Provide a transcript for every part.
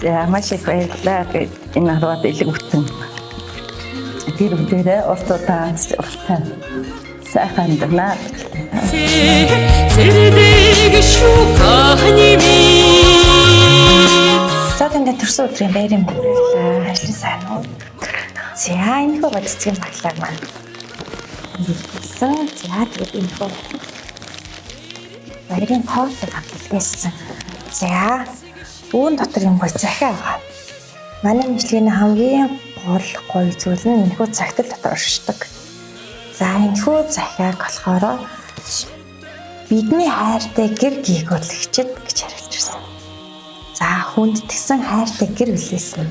За маш их баярлалаа. Тэгээд энэ харваад элэг бүтэн гэр бүлээрээ урт удаан уртай сайхан амьдрнаа. Цэрдэг шүүхний За танд төрсөн өдрийн баярын баярлалаа. Ажлын сайн уу? За энэ хөө цэцгийн баглаа маань. Бэлтгэлсэн. За тэгээд энэ хөө баярын тоолыг бэлтгэлсэн. За үүн дотор юм гой захиа байгаа. Манай мэдлэгийн хамгийн гол гоё зүйл нь энэ хөө цагтал дотор оршдог. За энэ хөө захиаг болохоор бидний хайртай гэр гийгүүлэгчд гэж хариулж ирсэн. За хүндэтгсэн хайртай гэр бүлээсэн.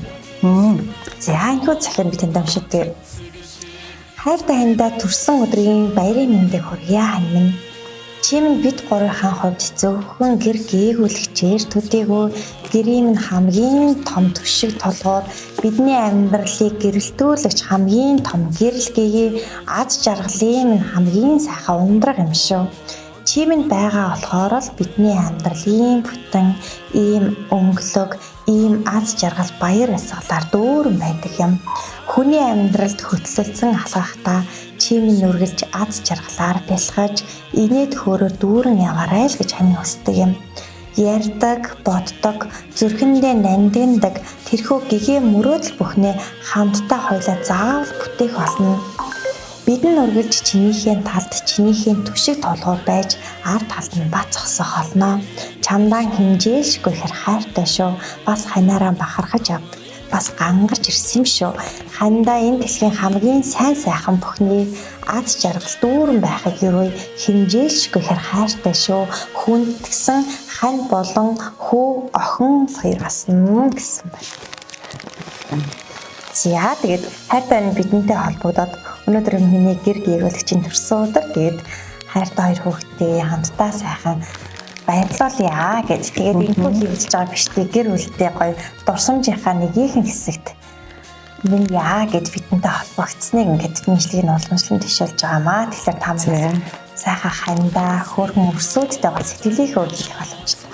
За энэхүү захиаг би танд уншдаг. Хайртай хандаа төрсөн өдрийн баярын мэндийг хүргье хань минь. Чи минь бид гурвынхаа хувьд зөвхөн гэр гээгүүлэгчээр төдийгүй гэрийн минь хамгийн том түшиг толгоор бидний амьдралыг гэрэлтүүлэгч хамгийн том гэрэл гэгээ аз жаргалын минь хамгийн сайхан ундраг юм шүү. Чи минь байгаа болохоор л бидний амьдрал ийм бүтэн, ийм өнгөлөг, ийм аз жаргал баяр баясгалаар дүүрэн байдаг юм. Хүний амьдралд хөтлөлдсөн алхахдаа чи минь үргэлж аз жаргалаар бэлхэж, инээд хөөрөөр дүүрэн яваарай л гэж хань хүсдэг юм. Ярьдаг, боддог, зүрхэндээ нандиндаг тэрхүү гэгээ мөрөөдөл бүхнээ хамтдаа хоёлаа заавал бүтээх болно. Бид нь үргэлж чинийхээ талд чинийхээ түшиг толгуур байж ард талд нь бат зогсох болно. Чамдаа хинжээлшгүй хэр хайртай шүү. Бас ханаараа бахархаж явдаг. Бас гангарч ирсэн юм шүү. Хандаа энэ дэлхийн хамгийн сайн сайхан бүхнийг аз жаргал дүүрэн байхыг юрвэ хинжээлшгүй хэр хайртай шүү. Хүндэтгсэн хань болон хүү охин хоёр басна гэсэн байна. За тэгээд хайртай нь бидэнтэй холбогдоод өнөөдөр миний гэр гэрүүлэгчийн төрсөн өдөр тэгээд хайртай хоёр хүүхдээ хамтдаа сайхан баярлуулъя гэж. Тэгээд энэхүү хийгдэж байгаа бичлэгийг гэр бүлтэй гоё дурсамжийнхаа нэгийнхэн хэсэгт минь яа гэж бидэнтэй холбогдсныг ингээд бичлэгийг нь уламжлан төшөөлж байгаамаа. Тэгэхээр та маань сайхан хандаа хөөрхөн өрсүүдтэй гол сэтгэлийнхээ өгөх боломжтой.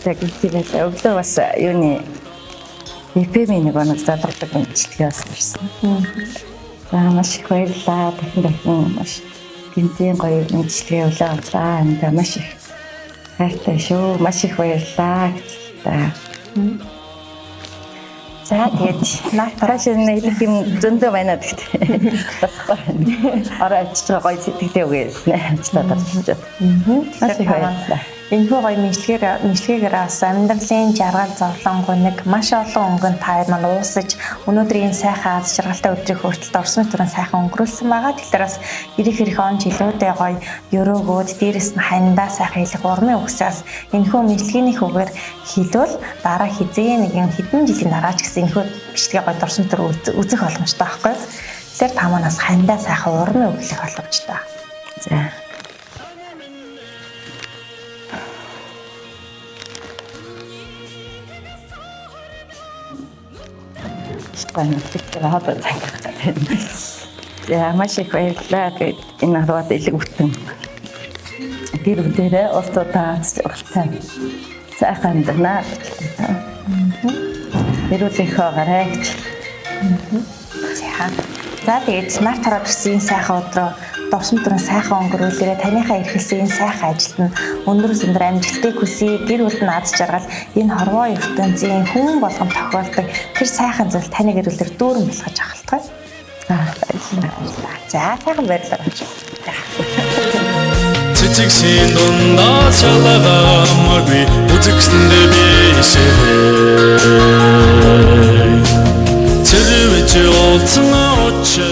За гинти байлаа. Өглөө бас юуны ЭПМ-ийн нэг оног залгадаг бичлэгээ бас ирсэн. За маш их баярлалаа. Дахин дахин маш гинтийн гоё бичлэгээ өглөө авлаа. Энд маш их хайртай шүү. Маш их баярлалаа гэж та. За тэгээд наатар Тааш нэг юм зөндөө байна гэхдээ. Болохгүй. Орой очиж байгаа гоё сэтгэлээ өгье. Ажиллаад авчиж. Маш их баярлалаа. Энэхүү гоё мэдлэгээр бас амьдралын жаргал зовлон гуниг маш олон өнгөн таар маань уусаж өнөөдрийн сайхан аз жаргалтай өдрийг хүртэл дурсамж түрэн сайхан өнгөрүүлсэн байгаа. Тэгэхээр бас ирэх ирэх он жилүүдээ гоё өрөөгөөд дээрэс нь хандаа сайхан хэлэх урмын үгсээс энэхүү мэдлэгийн үгээр хэлвэл дараа хизээ нэгэн хэдэн жилийн дараа ч гэсэн энэхүү бичлэгээ гоё дурсамж түр үзэх боломжтой байхгүй юу? Тэгэхээр та манаас хандаа сайхан урмын үг хэлэх боломжтой. За. За маш их баярлалаа. Тэгээд энэ харваад элэг бүтэн гэр бүлээрээ урт удаан уртай сайхан амьдрнаа. Эрүүл их байгаарай гэж. За. За тэгээд нар тараад ирсэн энэ сайхан өдрөө дурсам түрэн сайхан өнгөрүүлээрэ таныхаа эрхэлсэн энэ сайхан ажилд нь өндөр өндөр амжилтыг хүсье. Гэр бүлд нь аз жаргал энэ хорвоо ертөнцийн хүн болгон тохиолдог тэр сайхан зүйл таны гэр бүлээр дүүрэн бэлгэж ахaltгай. За баярлалаа. За сайхан баярлалаа. Цэцэгсийн дундаас шалгаамаагүй үзэгсэндээ би ишээ. Цэрвэж уулзсан учир